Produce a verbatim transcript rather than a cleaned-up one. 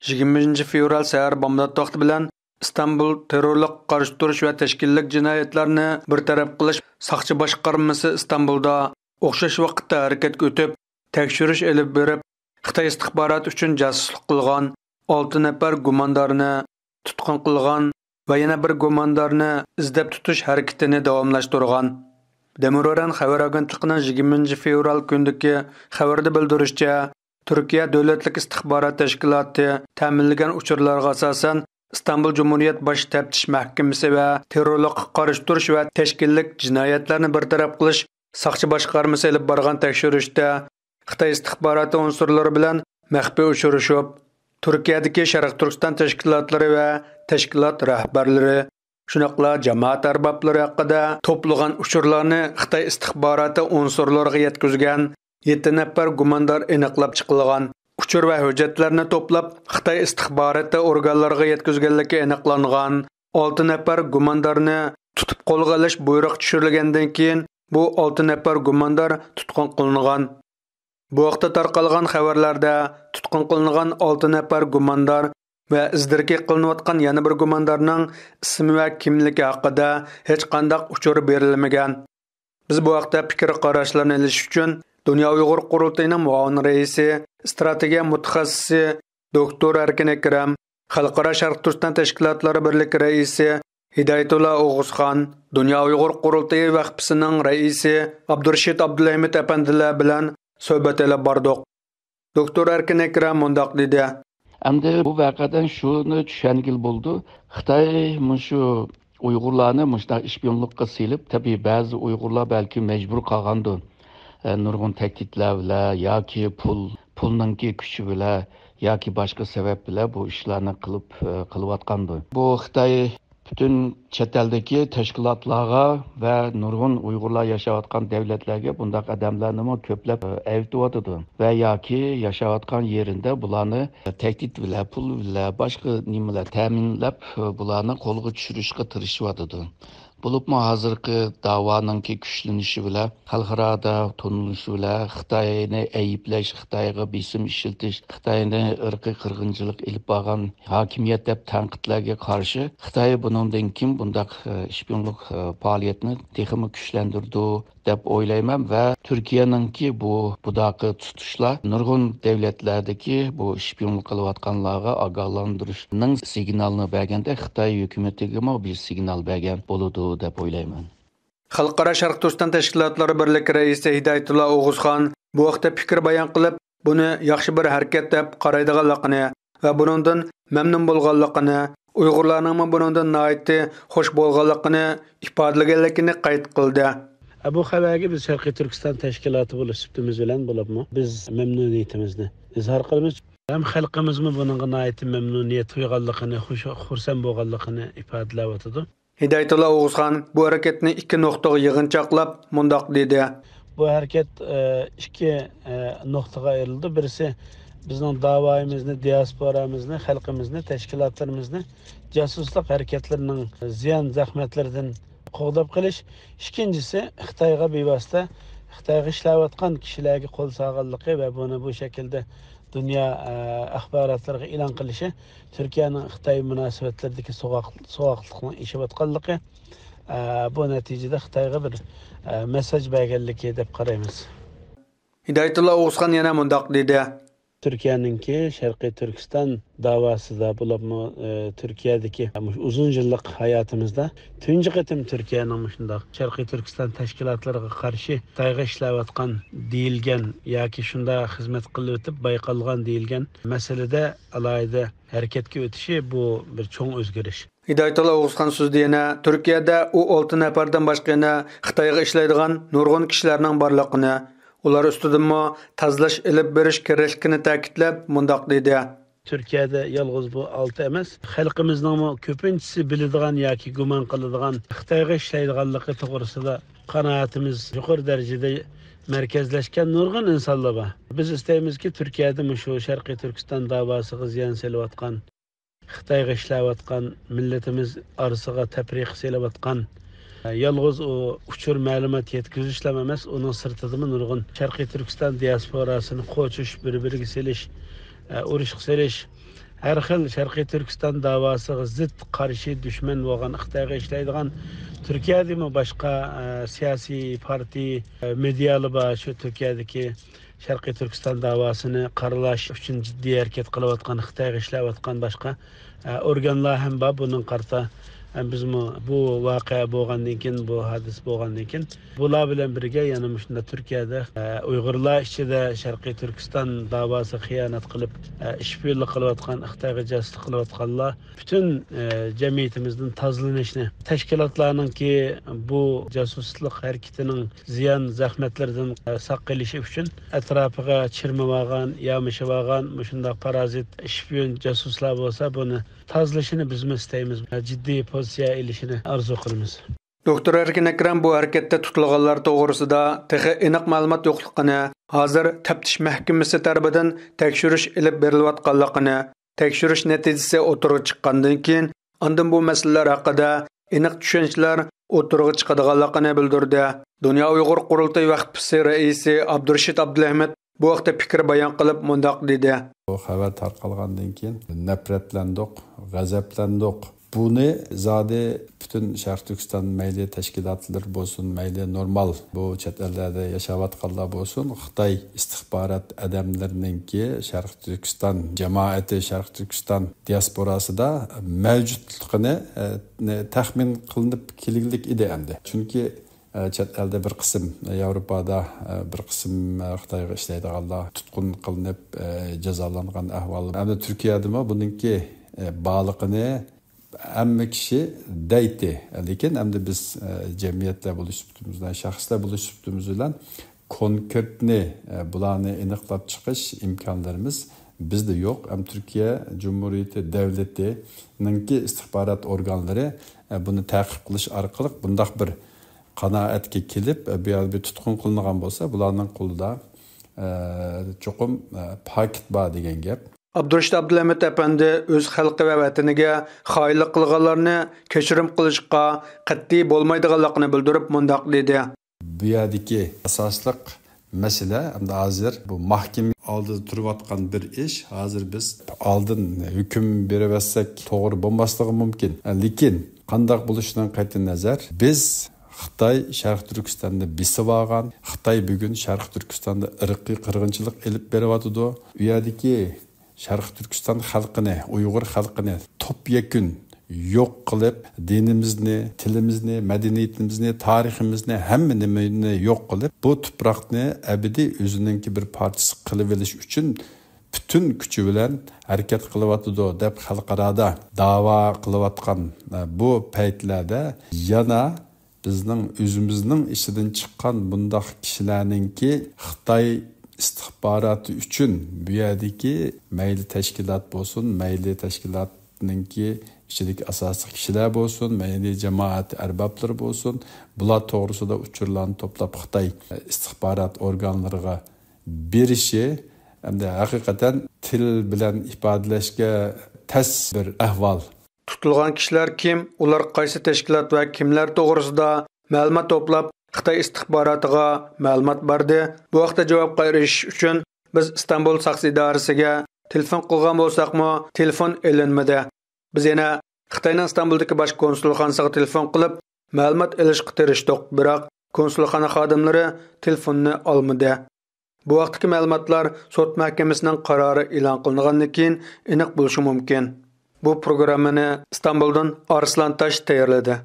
يىگىرمىنچى فېۋرال سەھەر بامدات ۋاقتى بىلەن ئىستانبۇل تېررورلۇققا قارشى تۇرۇش ۋە تەشكىللىك جىنايەتلەرنى بىر تەرەپ قىلىش ساقچى باشقارمىسى ئىستانبۇلدا ئوخشاش ۋاقىتتا ھەرىكەتكە ئۆتۈپ، تەكشۈرۈش ئېلىپ بېرىپ، خىتاي ئىستىخباراتى ئۈچۈن جاسۇسلۇق قىلغان ئالتە نەپەر گۇماندارنى تۇتقۇن قىلغان ۋە يەنە بىر گۇماندارنى ئىزدەپ تۇتۇش ھەرىكىتىنى داۋاملاشتۇرغان. دېمىرئۆرەن خەۋەر ئاگېنتلىقىنىڭ يىگىرمىنچى فېۋرال كۈنىدىكى خەۋىرىدە بىلدۈرۈشىچە، تۈركىيە دۆلەتلىك ئىستىخبارات تەشكىلاتى تەمىنلىگەن ئۇچۇرلارغا ئاساسەن، ئىستانبۇل جۇمھۇرىيەت باش تەپتىش مەھكىمىسى ۋە تېررورلۇققا قارشى تۇرۇش ۋە تەشكىللىك جىنايەتلەرنى بىر تەرەپ قىلىش ساقچى باشقارمىسى ئېلىپ بارغان تەكشۈرۈشتە، خىتاي ئىستىخباراتى ئۇنسۇرلىرى بىلەن مەخپىي ئۇچرىشىپ، تۈركىيەدىكى شەرقىي تۈركىستان تەشكىلاتلىرى ۋە تەشكىلات رەھبەرلىرى، شۇنداقلا جامائەت ئەربابلىرى ھەققىدە توپلىغان ئۇچۇرلارنى خىتاي ئىستىخباراتى ئۇنسۇرلىرىغا يەتكۈزگەن يەتتە نەپەر گۇماندار ئېنىقلاپ چىقىلغان. ئۇچۇر ۋە ھۆججەتلەرنى توپلاپ، خىتاي ئىستىخباراتى ئورگانلىرىغا يەتكۈزگەنلىكى ئېنىقلانغان ئالتە نەپەر گۇماندارنى تۇتۇپ قولغا ئېلىش بۇيرۇقى چۈشۈرۈلگەندىن كېيىن، بۇ ئالتە نەپەر گۇماندار تۇتقۇن قىلىنغان. بۇ ھەقتە تارقالغان خەۋەرلەردە تۇتقۇن قىلىنغان ئالتە نەپەر گۇماندار ۋە ئىز-دېرىكى قىلىنىۋاتقان يەنە بىر گۇماندارنىڭ ئىسمى ۋە كىملىكى ھەققىدە ھېچقانداق ئۇچۇر بېرىلمىگەن. بىز بۇ ھەقتە پىكىر قاراشلارنى ئېلىش ئۈچۈن دۇنيا ئۇيغۇر قۇرۇلتىيىنىڭ مۇئاۋىن رەئىسى، ئىستراتېگىيە مۇتەخەسسىسى دوكتور ئەركىن ئەكرەم، خەلقئارا شەرقىي تۈركىستان تەشكىلاتلىرى بىرلىكى رەئىسى ھىدايەتۇللا ئوغۇزخان، دۇنيا ئۇيغۇر قۇرۇلتىيى ۋەقپىسىنىڭ رەئىسى ئابدۇرېشىت ئابدۇلھەمىد ئەپەندىلەر بىلەن سۆھبەت ئېلىپ باردۇق. دوكتور ئەركىن ئەكرەم مۇنداق دېدى. ئەمدى بۇ ۋەقەدىن شۇنى چۈشەنگىلى بولىدۇ، خىتاي مۇشۇ ئۇيغۇرلارنى مۇشۇنداق ئىشپىيونلۇققا سېلىپ، تەبىئىي بەزى ئۇيغۇرلار بەلكى مەجبۇر قالغاندۇ، ئە، نۇرغۇن تەھدىتلەر بىلەن ياكى پۇل، پۇلنىڭكى كۈچى بىلەن ياكى باشقا سەۋەب بىلەن بۇ ئىشلارنى قىلىپ، ئە، قىلىۋاتقاندۇ. بۇ خىتاي پۈتۈن چەت ئەلدىكى تەشكىلاتلارغا ۋە نۇرغۇن ئۇيغۇرلار ياشاۋاتقان دەۋلەتلەرگە بۇنداق ئادەملەرنىمۇ كۆپلەپ ئەۋېتىۋاتىدۇ ۋە ياكى ياشاۋاتقان يېرىدە بۇلارنى تەھدىت بىلەن، پۇل بىلەن، باشقا نېمىلەر تەمىنلەپ، بۇلارنى قولغا چۈشۈرۈشكە تىرىشىۋاتىدۇ. بولۇپمۇ ھازىرقى داۋانىڭكى كۈچلىنىشى بىلەن، خەلقئارادا تونۇلۇشى بىلەن، خىتاينى ئەيىبلەش، خىتايغا بېسىم ئىشلىتىش، خىتاينى ئىرقىي قىرغىنچىلىق ئېلىپ بارغان ھاكىمىيەت دەپ تەنقىدلەرگە قارشى، خىتاي بۇنىڭدىن كېيىن بۇنداق، ئە، ئىشپىيونلۇق، ئە، پائالىيەتنى تېخىمۇ كۈچلەندۈرىدۇ دەپ ئويلايمەن ۋە تۈركىيەنىڭكى بۇ، بۇداقى تۇتۇشلار نۇرغۇن دەۋلەتلەردىكى بۇ ئىشپىيونلۇق قىلىۋاتقانلارغا ئاگاھلاندۇرۇشنىڭ سىگنالىنى بەرگەندەك، خىتاي ھۆكۈمىتىگىمۇ بىر سىگنال بەرگەن بولىدۇ دەپ ئويلايمەن. خەلقئارا شەرقىي تۈركىستان تەشكىلاتلىرى بىرلىكى رەئىسى ھىدايەتۇللا ئوغۇزخان بۇ ھەقتە پىكىر بايان قىلىپ، بۇنى ياخشى بىر ھەرىكەت دەپ قارايدىغانلىقىنى ۋە بۇنىڭدىن مەمنۇن بولغانلىقىنى، ئۇيغۇرلارنىڭمۇ بۇنىڭدىن ناھايىتى خۇش بولغانلىقىنى ئىپادىلىگەنلىكىنى قەيت قىلدى. بۇ خەۋەرگە بىز شەرقىي تۈركىستان تەشكىلاتى بولۇش سۈپىتىمىز بىلەن بولۇپمۇ بىز مەمنۇنىيىتىمىزنى ئىزھار قىلىمىز. ھەم خەلقىمىزمۇ بۇنىڭغا ناھايىتى مەمنۇنىيەت تۇيغانلىقىنى، خۇش-، خۇرسەن بولغانلىقىنى ئىپادىلەۋاتىدۇ. ھىدايەتۇللا ئوغۇزخان بۇ ھەرىكەتنى ئىككى نۇقتىغا يىغىنچاقلاپ مۇنداق دېدى. بۇ ھەرىكەت، ئە، ئىككى، ئە، نۇقتىغا ئايرىلىدۇ. بىرسى بىزنىڭ داۋايىمىزنى، دىياسپورامىزنى، خەلقىمىزنى، تەشكىلاتلىرىمىزنى جاسۇسلۇق ھەرىكەتلىرىنىڭ زىيان زەخمەتلىرىدىن قوغداپ قېلىش. ئىككىنچىسى، خىتايغا بىۋاسىتە، خىتايغا ئىشلەۋاتقان كىشىلەرگە قول سالغانلىقى ۋە بۇنى بۇ شەكىلدە دۇنيا، ئە، ئاخباراتلىرىغا ئېلان قىلىشى تۈركىيەنىڭ خىتاي مۇناسىۋەتلىرىدىكى سوغۇق-، سوغۇقلۇقنىڭ ئېشىۋاتقانلىقى، ئە، بۇ نەتىجىدە خىتايغا بىر، ئە، مېسساژ بەرگەنلىكى دەپ قارايمىز. ھىدايەتۇللا ئوغۇزخان يەنە مۇنداق دېدى. تۈركىيەنىڭكى شەرقىي تۈركىستان داۋاسىدا بولۇپمۇ، ئى، تۈركىيەدىكى مۇشۇ ئۇزۇن يىللىق ھاياتىمىزدا تۇنجى قېتىم تۈركىيەنىڭ مۇشۇنداق شەرقىي تۈركىستان تەشكىلاتلىرىغا قارشى خىتايغا ئىشلەۋاتقان دېيىلگەن ياكى شۇنداق خىزمەت قىلىۋېتىپ بايقالغان دېيىلگەن مەسىلىدە ئالاھىدە ھەرىكەتكە ئۆتۈشى، بۇ بىر چوڭ ئۆزگىرىش. ھىدايەتۇللا ئوغۇزخان سۆزىدە يەنە تۈركىيەدە ئۇ ئالتە نەپەردىن باشقا يەنە خىتايغا ئىشلەيدىغان نۇرغۇن كىشىلەرنىڭ بارلىقىنى، ئۇلار ئۈستىدىنمۇ تازىلاش ئېلىپ بېرىش كېرەكلىكىنى تەكىتلەپ مۇنداق دېدى. تۈركىيەدە يالغۇز بۇ ئالتە ئەمەس، خەلقىمىزنىڭمۇ كۆپىنچىسى بىلىدىغان ياكى گۇمان قىلىدىغان خىتايغا ئىشلەيدىغانلىقى توغرىسىدا قانائىتىمىز يۇقىرى دەرىجىدە مەركەزلەشكەن نۇرغۇن ئىنسانلار بار. بىز ئىستەيمىزكى، تۈركىيەدە مۇشۇ شەرقىي تۈركىستان داۋاسىغا زىيان سېلىۋاتقان، خىتايغا ئىشلەۋاتقان، مىللىتىمىز ئارىسىغا تەپرىقە سېلىۋاتقان، يالغۇز ئۇ ئۇچۇر مەلۇمات يەتكۈزۈشلەم ئەمەس، ئۇنىڭ سىرتىدىمۇ نۇرغۇن شەرقىي تۈركىستان دىياسپوراسىنى قوچۇش، بىر-بىرىگە سېلىش، ئۇرۇشقا سېلىش، ھەر خىل شەرقىي تۈركىستان داۋاسىغا زىت، قارشى، دۈشمەن بولغان، خىتايغا ئىشلەيدىغان، تۈركىيەدىمۇ باشقا، ئە، سىياسىي پارتىيە، ئە، مېدىيالار بار، شۇ تۈركىيەدىكى شەرقىي تۈركىستان داۋاسىنى قارىلاش ئۈچۈن جىددىي ھەرىكەت قىلىۋاتقان، خىتايغا ئىشلەۋاتقان باشقا، ئە، ئورگانلار ھەم بار. بۇنىڭغا قارىتا، ئە، بىزمۇ بۇ ۋەقە بولغاندىن كېيىن، بۇ ھادىسە بولغاندىن كېيىن، بۇلار بىلەن بىرگە يەنە مۇشۇنداق تۈركىيەدە، ئە، ئۇيغۇرلار ئىچىدە شەرقىي تۈركىستان داۋاسىغا خىيانەت قىلىپ، ئە، ئىشپىيونلۇق قىلىۋاتقان، خىتايغا جاسۇسلۇق قىلىۋاتقانلار پۈتۈن، ئە، جەمئىيىتىمىزدىن تازىلىنىشنى، تەشكىلاتلارنىڭكى بۇ جاسۇسلۇق ھەرىكىتىنىڭ زىيان، زەخمەتلىرىدىن، ئە، ساق قېلىشى ئۈچۈن ئەتراپىغا چىرمىۋالغان، يامىشىۋالغان مۇشۇنداق پارازىت، ئىشپىيون، جاسۇسلار بولسا، بۇنى تازىلىشىنى بىزمۇ ئىستەيمىز. جىددىي پوزىتسىيە ئېلىشىنى ئارزۇ قىلىمىز. دوكتور ئەركىن ئەكرەم بۇ ھەرىكەتتە تۇتۇلغانلار توغرىسىدا تېخى ئېنىق مەلۇمات يوقلۇقىنى، ھازىر تەپتىش مەھكىمىسى تەرىپىدىن تەكشۈرۈش ئېلىپ بېرىلىۋاتقانلىقىنى، تەكشۈرۈش نەتىجىسى ئوتتۇرىغا چىققاندىن كېيىن، ئاندىن بۇ مەسىلىلەر ھەققىدە ئېنىق چۈشەنچىلەر ئوتتۇرىغا چىقىدىغانلىقىنى بىلدۈردى. دۇنيا ئۇيغۇر قۇرۇلتىيى ۋەقپىسى رەئىسى ئابدۇرېشىت ئابدۇلھەمىد بۇ ھەقتە پىكىر بايان قىلىپ مۇنداق دېدى. بۇ خەۋەر تارقالغاندىن كېيىن نەپرەتلەندۇق، غەزەپلەندۇق. بۇنى زادى پۈتۈن شەرقىي تۈركىستان مەيلى تەشكىلاتلىرى بولسۇن، مەيلى نورمال بۇ چەت ئەللەردە ياشاۋاتقانلار بولسۇن، خىتاي ئىستىخبارات ئادەملىرىنىڭكى شەرقىي تۈركىستان جامائىتى، شەرقىي تۈركىستان دىياسپوراسىدا مەۋجۇتلۇقىنى، ئە، تەخمىن قىلىنىپ كېلىنلىك ئىدى ئەمدى. چۈنكى، ئە، چەت ئەلدە بىر قىسىم، ياۋروپادا، ئە، بىر قىسىم، ئە، خىتايغا ئىشلەيدىغانلار تۇتقۇن قىلىنىپ، ئە، جازالانغان ئەھۋال. ئەمدى تۈركىيەدىمۇ بۇنىڭكى، ئە، بارلىقىنى ھەممە كىشى دەيتتى. لېكىن ئەمدى بىز، ئە، جەمئىيەتلەر بولۇش سۈپىتىمىز بىلەن، شەخسلەر بولۇش سۈپىتىمىز بىلەن كونكرېتنى، ئە، بۇلارنى ئېنىقلاپ چىقىش ئىمكانلىرىمىز بىزدە يوق. ئەم تۈركىيە جۇمھۇرىيىتى دەۋلىتىنىڭكى ئىستىخبارات ئورگانلىرى، ئە، بۇنى تەقىب قىلىش ئارقىلىق بۇنداق بىر قانائەتكە كېلىپ، ئە، بۇ يەردە بىر تۇتقۇن قىلىنغان بولسا، بۇلارنىڭ قولىدا، ئە، چوقۇم، ئە، پاكىت بار دېگەن گەپ. ئابدۇرېشىت ئابدۇلھەمىد ئەپەندى ئۆز خەلقى ۋە ۋەتىنىگە خائىنلىق قىلغانلارنى كەچۈرۈم قىلىشقا قەتئىي بولمايدىغانلىقىنى بىلدۈرۈپ مۇنداق دېدى. بۇ يەردىكى ئاساسلىق مەسىلە، ئەمدى ھازىر بۇ مەھكىمە ئالدىدا تۇرۇۋاتقان بىر ئىش. ھازىر بىز ئالدىن ھۆكۈم بېرىۋەتسەك توغرا بولماسلىقى مۇمكىن. لېكىن قانداق بولۇشىدىن قەتئىينەزەر، بىز خىتاي شەرقىي تۈركىستاننى بېسىۋالغان، خىتاي بۈگۈن شەرقىي تۈركىستاندا ئىرقىي قىرغىنچىلىق ئېلىپ بېرىۋاتىدۇ. ئۇ يەردىكى شەرقىي تۈركىستان خەلقىنى، ئۇيغۇر خەلقىنى توپ يەكۈن يوق قىلىپ، دىنىمىزنى، تىلىمىزنى، مەدەنىيىتىمىزنى، تارىخىمىزنى، ھەممە نېمىنى يوق قىلىپ، بۇ تۇپراقنى ئەبەدىي ئۆزىنىڭكى بىر پارچىسى قىلىۋېلىش ئۈچۈن پۈتۈن كۈچى بىلەن ھەرىكەت قىلىۋاتىدۇ دەپ خەلقئارادا داۋا قىلىۋاتقان، ئە، بۇ پەيتلەردە يەنە بىزنىڭ ئۆزىمىزنىڭ ئىچىدىن چىققان بۇنداق كىشىلەرنىڭكى خىتاي ئىستىخباراتى ئۈچۈن بۇ يەردىكى مەيلى تەشكىلات بولسۇن، مەيلى تەشكىلاتنىڭكى ئىچىدىكى ئاساسلىق كىشىلەر بولسۇن، مەيلى جامائەت ئەربابلىرى بولسۇن، بۇلار توغرىسىدا ئۇچۇرلارنى توپلاپ خىتاي ئىستىخبارات ئورگانلىرىغا بېرىشى ئەمدى ھەقىقەتەن تىل بىلەن ئىپادىلەشكە تەس بىر ئەھۋال. تۇتۇلغان كىشىلەر كىم، ئۇلار قايسى تەشكىلات ۋە كىملەر توغرىسىدا مەلۇمات توپلاپ، خىتاي ئىستىخباراتىغا مەلۇمات بەردى؟ بۇ ھەقتە جاۋابقا ئېرىشىش ئۈچۈن بىز ئىستانبۇل ساقچى ئىدارىسىگە تېلېفون قىلغان بولساقمۇ، تېلېفون ئېلىنمىدى. بىز يەنە خىتاينىڭ ئىستانبۇلدىكى باش كونسۇلخانىسىغا تېلېفون قىلىپ، مەلۇمات ئېلىشقا تىرىشتۇق، بىراق كونسۇلخانا خادىملىرى تېلېفوننى ئالمىدى. بۇ ھەقتىكى مەلۇماتلار سوت مەھكىمىسىنىڭ قارارى ئېلان قىلىنغاندىن كېيىن ئېنىق بولۇشى مۇمكىن. بۇ پروگراممىنى ئىستانبۇلدىن ئارسلان تاش تەييارلىدى.